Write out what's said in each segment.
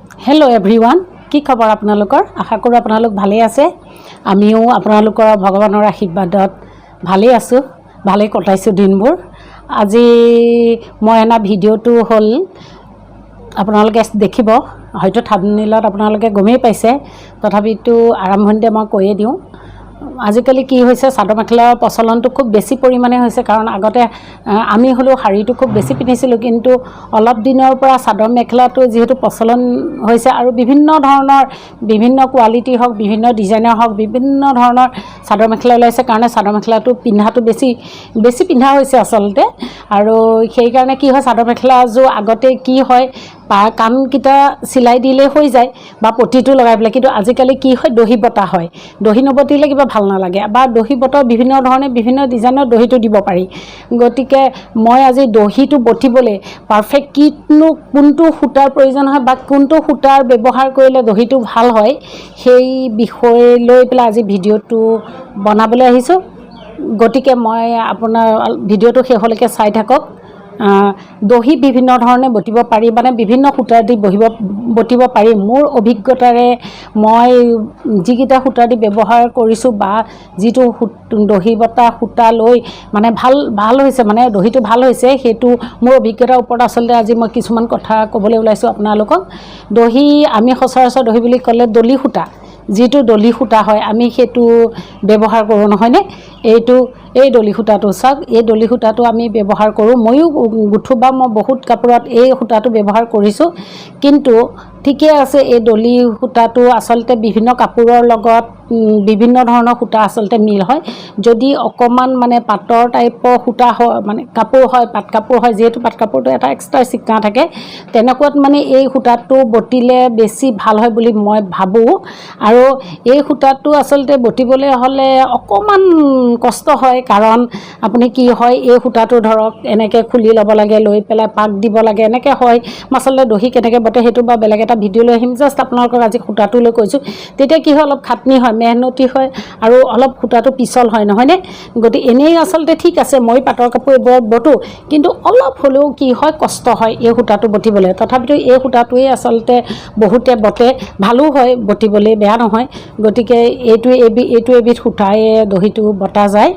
Hello' everyone, কি খবৰ আপোনালোকৰ? আশা কৰোঁ আপোনালোক ভালেই আছে। আমিও আপোনালোকৰ ভগৱানৰ আশীৰ্বাদত ভালেই আছোঁ, ভালেই কটাইছোঁ দিনবোৰ। আজি মই অনা ভিডিঅ'টো হ'ল, আপোনালোকে দেখিব হয়তো থাম্বনেইলত আপোনালোকে গমেই পাইছে, তথাপিতো আৰম্ভণিতে মই কৈয়ে দিওঁ। আজিকালি কি হৈছে, চাদৰ মেখেলাৰ প্ৰচলনটো খুব বেছি পৰিমাণে হৈছে। কাৰণ আগতে আমি হ'লেও শাৰীটো খুব বেছি পিন্ধিছিলোঁ, কিন্তু অলপ দিনৰ পৰা চাদৰ মেখেলাটো যিহেতু প্ৰচলন হৈছে আৰু বিভিন্ন ধৰণৰ, বিভিন্ন কোৱালিটিৰ হওক, বিভিন্ন ডিজাইনৰ হওক, বিভিন্ন ধৰণৰ চাদৰ মেখেলা ওলাইছে কাৰণে চাদৰ মেখেলাটো পিন্ধাটো বেছি বেছি পিন্ধা হৈছে আচলতে। আৰু সেইকাৰণে কি হয়, চাদৰ মেখেলাযোৰ আগতে কি হয়, বা কাণকেইটা চিলাই দিলেই হৈ যায় বা পতিটো লগাই পেলাই। কিন্তু আজিকালি কি হয়, দহি বতা হয়। দহি নবতিলে কিবা ভাল নালাগে বা দহি বতাও বিভিন্ন ধৰণে, বিভিন্ন ডিজাইনৰ দহিটো দিব পাৰি। গতিকে মই আজি দহিটো বতিবলৈ পাৰফেক্ট কিনো কোনটো সূতাৰ প্ৰয়োজন হয় বা কোনটো সূতাৰ ব্যৱহাৰ কৰিলে দহিটো ভাল হয়, সেই বিষয় লৈ পেলাই আজি ভিডিঅ'টো বনাবলৈ আহিছোঁ। গতিকে মই আপোনাৰ ভিডিঅ'টো শেষলৈকে চাই থাকক। দহি বিভিন্ন ধৰণে বটিব পাৰি, মানে বিভিন্ন সূতা দি বটিব পাৰি। মোৰ অভিজ্ঞতাৰে মই যিকেইটা সূতা দি ব্যৱহাৰ কৰিছোঁ বা যিটো দহি বটা সূতা লৈ মানে ভাল ভাল হৈছে, মানে দহিটো ভাল হৈছে, সেইটো মোৰ অভিজ্ঞতাৰ ওপৰত আচলতে আজি মই কিছুমান কথা ক'বলৈ ওলাইছোঁ আপোনালোকক। দহি আমি সচৰাচৰ দহি বুলি ক'লে দলি সূতা, যিটো দলি সূতা হয়, আমি সেইটো ব্যৱহাৰ কৰোঁ, নহয়নে? এই দলি সূতাটো চাওক, এই দলি সূতাটো আমি ব্যৱহাৰ কৰোঁ। ময়ো গুঠো বা মই বহুত কাপোৰত এই সূতাটো ব্যৱহাৰ কৰিছোঁ। কিন্তু ঠিকে আছে, এই দলি সূতাটো আচলতে বিভিন্ন কাপোৰৰ লগত বিভিন্ন ধৰণৰ সূতা আচলতে মিল হয়। যদি অকণমান মানে পাটৰ টাইপৰ সূতা হয়, মানে কাপোৰ হয়, পাট কাপোৰ হয়, যিহেতু পাট কাপোৰটো এটা এক্সট্ৰা চিকনা থাকে, তেনেকুৱাত মানে এই সূতাটো বটিলে বেছি ভাল হয় বুলি মই ভাবোঁ। আৰু এই সূতাটো আচলতে বটিবলৈ হ'লে অকণমান কষ্ট হয়, কাৰণ আপুনি কি হয়, এই সূতাটো ধৰক এনেকৈ খুলি ল'ব লাগে, লৈ পেলাই পাক দিব লাগে, এনেকৈ হয়। মই আচলতে দহি কেনেকৈ বটে সেইটো বা বেলেগ এটা ভিডিঅ' লৈ আহিম। জাষ্ট আপোনালোকক আজি সূতাটো লৈ কৈছোঁ। তেতিয়া কি হয়, অলপ খাটনি হয়, মেহনতি হয় আৰু অলপ সূতাটো পিছল হয়, নহয়নে? গতিকে এনেই আচলতে ঠিক আছে, মই পাটৰ কাপোৰ এইবোৰত বটো, কিন্তু অলপ হ'লেও কি হয়, কষ্ট হয় এই সূতাটো বটিবলৈ। তথাপিতো এই সূতাটোৱেই আচলতে বহুতে বটে, ভালো হয় বটিবলৈ, বেয়া নহয়। গতিকে এইটো এবিধ সূতায়ে দহিটো বটা যায়।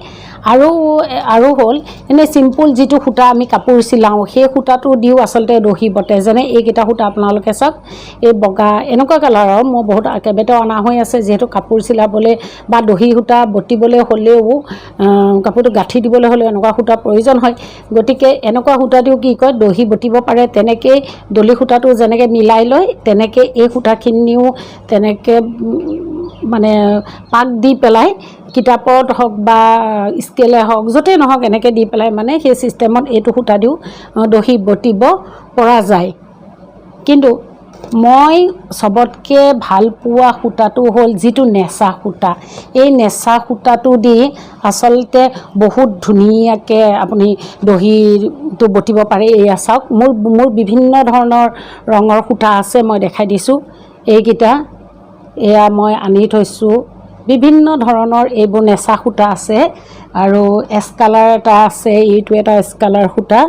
আৰু হ'ল এনেই চিম্পুল যিটো সূতা আমি কাপোৰ চিলাওঁ, সেই সূতাটো দিও আচলতে দহি বটে। যেনে এইকেইটা সূতা আপোনালোকে চাওক, এই বগা এনেকুৱা কালাৰৰ মোৰ বহুত কেইবাটাও অনা হৈ আছে। যিহেতু কাপোৰ চিলাবলৈ বা দহি সূতা বটিবলৈ হ'লেও, কাপোৰটো গাঁঠি দিবলৈ হ'লেও এনেকুৱা সূতাৰ প্ৰয়োজন হয়। গতিকে এনেকুৱা সূতা দিও কি কয়, দহি বটিব পাৰে। তেনেকেই দলি সূতাটো যেনেকৈ মিলাই লয়, তেনেকৈ এই সূতাখিনিও তেনেকৈ মানে পাক দি পেলাই কিতাপত হওক বা স্কেলে হওক, য'তেই নহওক, এনেকৈ দি পেলাই মানে সেই ছিষ্টেমত এইটো সূতা দিও দহি বটিব পৰা যায়। কিন্তু মই চবতকৈ ভাল পোৱা সূতাটো হ'ল যিটো নেচা সূতা। এই নেচা সূতাটো দি আচলতে বহুত ধুনীয়াকৈ আপুনি দহিটো বটিব পাৰে। এয়া চাওক, মোৰ বিভিন্ন ধৰণৰ ৰঙৰ সূতা আছে, মই দেখাই দিছোঁ। এইকেইটা এয়া মই আনি থৈছোঁ। বিভিন্ন ধৰণৰ এইবোৰ নেচা সূতা আছে আৰু এছ কালাৰ এটা আছে, এইটো এটা এছ কালাৰ সূতা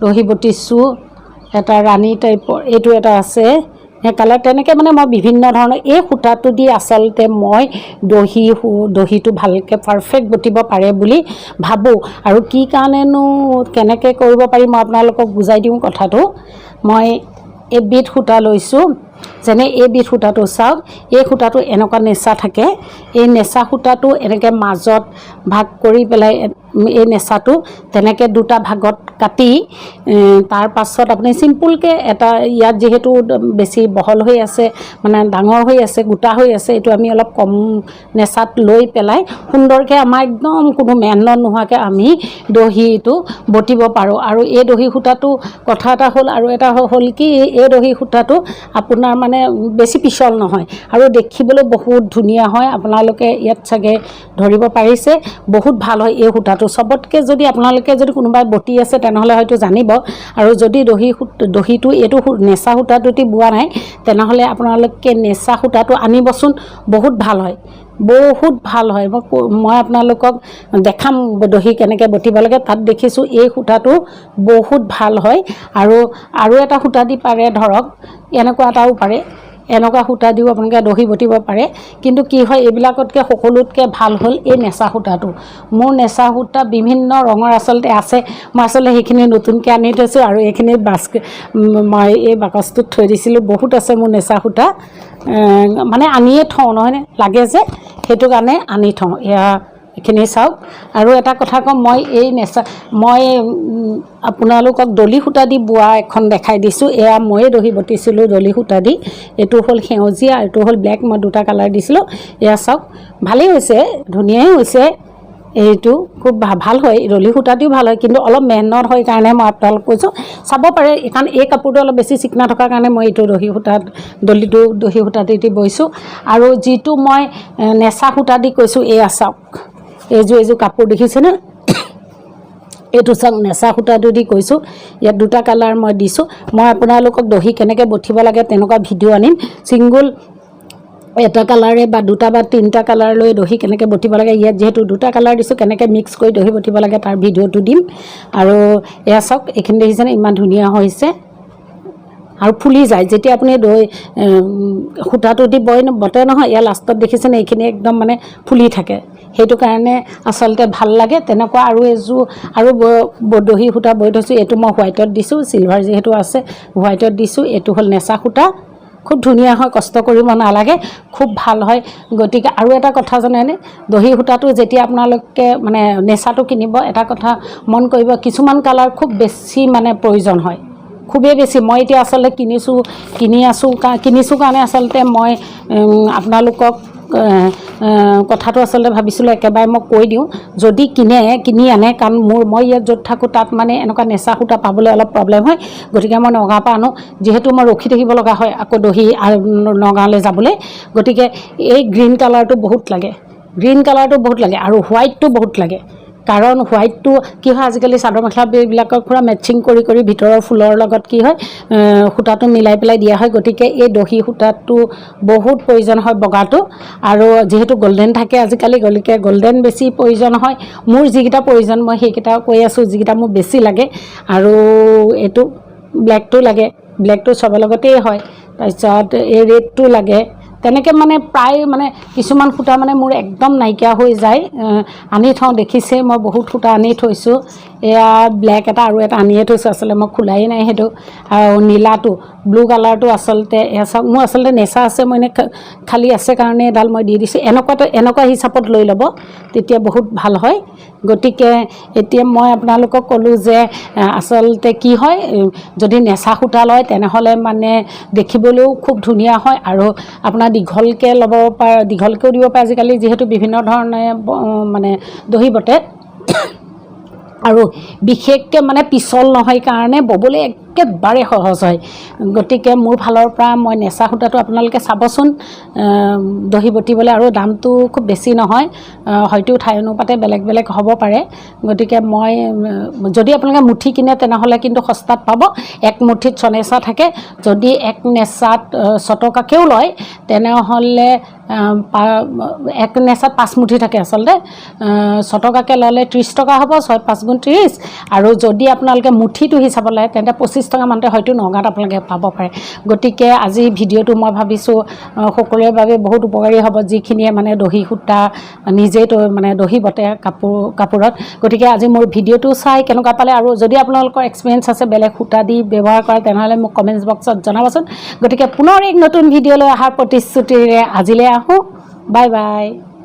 দহি বটিছোঁ। এটা ৰাণী টাইপৰ এইটো এটা আছে, সেই কালাৰ। তেনেকৈ মানে মই বিভিন্ন ধৰণৰ এই সূতাটো দি আচলতে মই দহিটো ভালকৈ পাৰফেক্ট বটিব পাৰে বুলি ভাবোঁ। আৰু কি কাৰণেনো কেনেকৈ কৰিব পাৰি, মই আপোনালোকক বুজাই দিওঁ কথাটো। মই এবিধ সূতা লৈছোঁ, যেনে এইবিধ সূতাটো চাওক, এই সূতাটো এনেকুৱা নেচা থাকে। এই নেচা সূতাটো এনেকৈ মাজত ভাগ কৰি পেলাই, এই নেচাটো তেনেকৈ দুটা ভাগত কাটি, তাৰ পাছত আপুনি চিম্পুলকৈ এটা ইয়াত যিহেতু বেছি বহল হৈ আছে, মানে ডাঙৰ হৈ আছে, গোটা হৈ আছে, এইটো আমি অলপ কম নেচাত লৈ পেলাই সুন্দৰকৈ আমাৰ একদম কোনো মেহনত নোহোৱাকৈ আমি দহিটো বটিব পাৰোঁ। আৰু এই দহি সূতাটো কথা এটা হ'ল, আৰু এটা হ'ল কি, এই দহি সূতাটো আপোনাৰ মানে বেছি পিছল নহয় আৰু দেখিবলৈ বহুত ধুনীয়া হয়। আপোনালোকে ইয়াত চাগে ধৰিব পাৰিছে, বহুত ভাল হয় এই সূতাটো চবতকৈ। যদি আপোনালোকে যদি কোনোবাই বটি আছে, তেনেহ'লে হয়তো জানিব। আৰু যদি দহিটো এইটো নেচা সূতাটো দি বোৱা নাই, তেনেহ'লে আপোনালোকে নেচা সূতাটো আনিবচোন, বহুত ভাল হয়, বহুত ভাল হয়। মই আপোনালোকক দেখাম দহি কেনেকৈ বটিব লাগে। তাত দেখিছোঁ এই সূতাটো বহুত ভাল হয়। আৰু আৰু এটা সূতা দি পাৰে, ধৰক এনেকুৱা এটাও পাৰে। এনেকুৱা সূতা দিও আপোনালোকে দহি বটিব পাৰে। কিন্তু কি হয়, এইবিলাকতকৈ সকলোতকৈ ভাল হ'ল এই নেচা সূতাটো। মোৰ নেচা সূতা বিভিন্ন ৰঙৰ আচলতে আছে। মই আচলতে সেইখিনি নতুনকৈ আনি থৈছোঁ আৰু এইখিনি মই এই বাকচটোত থৈ দিছিলোঁ। বহুত আছে মোৰ নেচা সূতা, মানে আনিয়ে থওঁ, নহয়নে, লাগে যে, সেইটো কাৰণে আনি থওঁ। এয়া এইখিনি চাওক। আৰু এটা কথা কওঁ, মই এই নেচা মই আপোনালোকক দলি সূতা দি বোৱা এখন দেখাই দিছোঁ। এয়া ময়ে দহি বটিছিলোঁ দলি সূতা দি। এইটো হ'ল সেউজীয়া, এইটো হ'ল ব্লেক, মই দুটা কালাৰ দিছিলোঁ। এয়া চাওক, ভালেই হৈছে, ধুনীয়াই হৈছে। এইটো খুব ভাল হয়, দলি সূতাটোও ভাল হয়, কিন্তু অলপ মেহনত হয় কাৰণে মই আপোনালোক কৈছোঁ, চাব পাৰে। কাৰণ এই কাপোৰটো অলপ বেছি চিকনা থকাৰ কাৰণে মই এইটো দহি সূতাত দলিটো দহি সূতাটো দি বৈছোঁ। আৰু যিটো মই নেচা সূতা দি কৈছোঁ, এয়া চাওক, এইযোৰ এইযোৰ কাপোৰ দেখিছেনে? এইটো চাওক, নেচা সূতাটো দি কৈছোঁ। ইয়াত দুটা কালাৰ মই দিছোঁ। মই আপোনালোকক দহি কেনেকৈ বঠিব লাগে তেনেকুৱা ভিডিঅ' আনিম। ছিংগুল এটা কালাৰে বা দুটা বা তিনিটা কালাৰ লৈ দহি কেনেকৈ বটিব লাগে, ইয়াত যিহেতু দুটা কালাৰ দিছোঁ, কেনেকৈ মিক্স কৰি দহি বটিব লাগে তাৰ ভিডিঅ'টো দিম। আৰু এয়া চাওক, এইখিনি দেখিছেনে? ইমান ধুনীয়া হৈছে আৰু ফুলি যায় যেতিয়া আপুনি দৈ সূতাটো দি বয় বটে নহয়। ইয়াৰ লাষ্টত দেখিছেনে, এইখিনি একদম মানে ফুলি থাকে। সেইটো কাৰণে আচলতে ভাল লাগে তেনেকুৱা। আৰু এযোৰ আৰু দহি সূতা বৈ থৈছোঁ। এইটো মই হোৱাইটত দিছোঁ, চিলভাৰ যিহেতু আছে হোৱাইটত দিছোঁ। এইটো হ'ল নেচা সূতা, খুব ধুনীয়া হয়, কষ্ট কৰিব নালাগে, খুব ভাল হয়। গতিকে আৰু এটা কথা জানেনে, দহি সূতাটো যেতিয়া আপোনালোকে মানে নেচাটো কিনিব, এটা কথা মন কৰিব, কিছুমান কালাৰ খুব বেছি মানে প্ৰয়োজন হয়, খুবেই বেছি। মই এতিয়া আচলতে কিনিছোঁ, কিনি আছোঁ, কিনিছোঁ কাৰণে আচলতে মই আপোনালোকক কথাটো আচলতে ভাবিছিলোঁ একেবাৰে মই কৈ দিওঁ, যদি কিনে, কিনি আনে। কাৰণ মই ইয়াত য'ত থাকোঁ তাত মানে এনেকুৱা নেচা সূতা পাবলৈ অলপ প্ৰব্লেম হয়। গতিকে মই নগাঁৱৰ পৰা আনো, যিহেতু মই ৰখি থাকিব লগা হয় আকৌ দহি নগাঁৱলৈ যাবলৈ। গতিকে এই গ্ৰীণ কালাৰটো বহুত লাগে, গ্ৰীণ কালাৰটো বহুত লাগে আৰু হোৱাইটটো বহুত লাগে। কাৰণ হোৱাইটটো কি হয়, আজিকালি চাদৰ মেখেলাবিলাকক পূৰা মেটচিং কৰি কৰি ভিতৰৰ ফুলৰ লগত কি হয়, সূতাটো মিলাই পেলাই দিয়া হয়। গতিকে এই দহি সূতাটো বহুত প্ৰয়োজন হয়, বগাটো। আৰু যিহেতু গল্ডেন থাকে আজিকালি, গতিকে গল্ডেন বেছি প্ৰয়োজন হয়। মোৰ যিকেইটা প্ৰয়োজন মই সেইকেইটা কৈ আছোঁ, যিকেইটা মোৰ বেছি লাগে। আৰু এইটো ব্লেকটো লাগে, ব্লেকটো চবৰ লগতেই হয়। তাৰপিছত এই ৰেডটো লাগে। তেনেকৈ মানে প্ৰায় মানে কিছুমান সূতা মানে মোৰ একদম নাইকিয়া হৈ যায়, আনি থওঁ। দেখিছেই, মই বহুত সূতা আনি থৈছোঁ। এয়া ব্লেক এটা আৰু এটা আনিয়ে থৈছোঁ, আচলতে মই খোলাই নাই সেইটো। আৰু নীলাটো, ব্লু কালাৰটো আচলতে এয়া চাওক, মোৰ আচলতে নেচা আছে, মই এনেই খালী আছে কাৰণে এডাল মই দি দিছোঁ। এনেকুৱা হিচাপত লৈ ল'ব, তেতিয়া বহুত ভাল হয়। গতিকে এতিয়া মই আপোনালোকক ক'লোঁ যে আচলতে কি হয়, যদি নেচা সূতা লয় তেনেহ'লে মানে দেখিবলৈও খুব ধুনীয়া হয় আৰু আপোনাৰ দীঘলকৈ ল'ব পাৰে, দীঘলকৈও দিব পাৰে। আজিকালি যিহেতু বিভিন্ন ধৰণে মানে দহি বটে আৰু বিশেষকৈ মানে পিছল নহয় কাৰণে ব'বলৈ একেবাৰে সহজ হয়। গতিকে মোৰ ফালৰ পৰা মই নেচা সূতাটো আপোনালোকে চাবচোন দহি বটিবলৈ। আৰু দামটো খুব বেছি নহয়, হয়তো ঠাই অনুপাতে বেলেগ বেলেগ হ'ব পাৰে। গতিকে মই যদি আপোনালোকে মুঠি কিনে তেনেহ'লে কিন্তু সস্তাত পাব। এক মুঠিত ছনেচা থাকে। যদি এক নেচাত ছটকাকৈও লয় তেনেহ'লে এক নেচাত 5 মুঠি থাকে আচলতে। ছটকাকৈ ল'লে 30 টকা হ'ব, ছয় পাঁচ গুণ 30। আৰু যদি আপোনালোকে মুঠিটো হিচাপত লয় তেন্তে 25 টকা মানতে হয়তো নগাঁৱত আপোনালোকে পাব পাৰে। গতিকে আজি ভিডিঅ'টো মই ভাবিছোঁ সকলোৰে বাবে বহুত উপকাৰী হ'ব, যিখিনিয়ে মানে দহি সূতা নিজেই তো মানে দহি বটে কাপোৰত। গতিকে আজি মোৰ ভিডিঅ'টো চাই কেনেকুৱা পালে আৰু যদি আপোনালোকৰ এক্সপিৰিয়েঞ্চ আছে বেলেগ সূতা দি ব্যৱহাৰ কৰা, তেনেহ'লে মোক কমেণ্টছ বক্সত জনাবচোন। গতিকে পুনৰ এক নতুন ভিডিঅ' লৈ অহাৰ প্ৰতিশ্ৰুতিৰে আজিলৈ আহোঁ। Bye bye.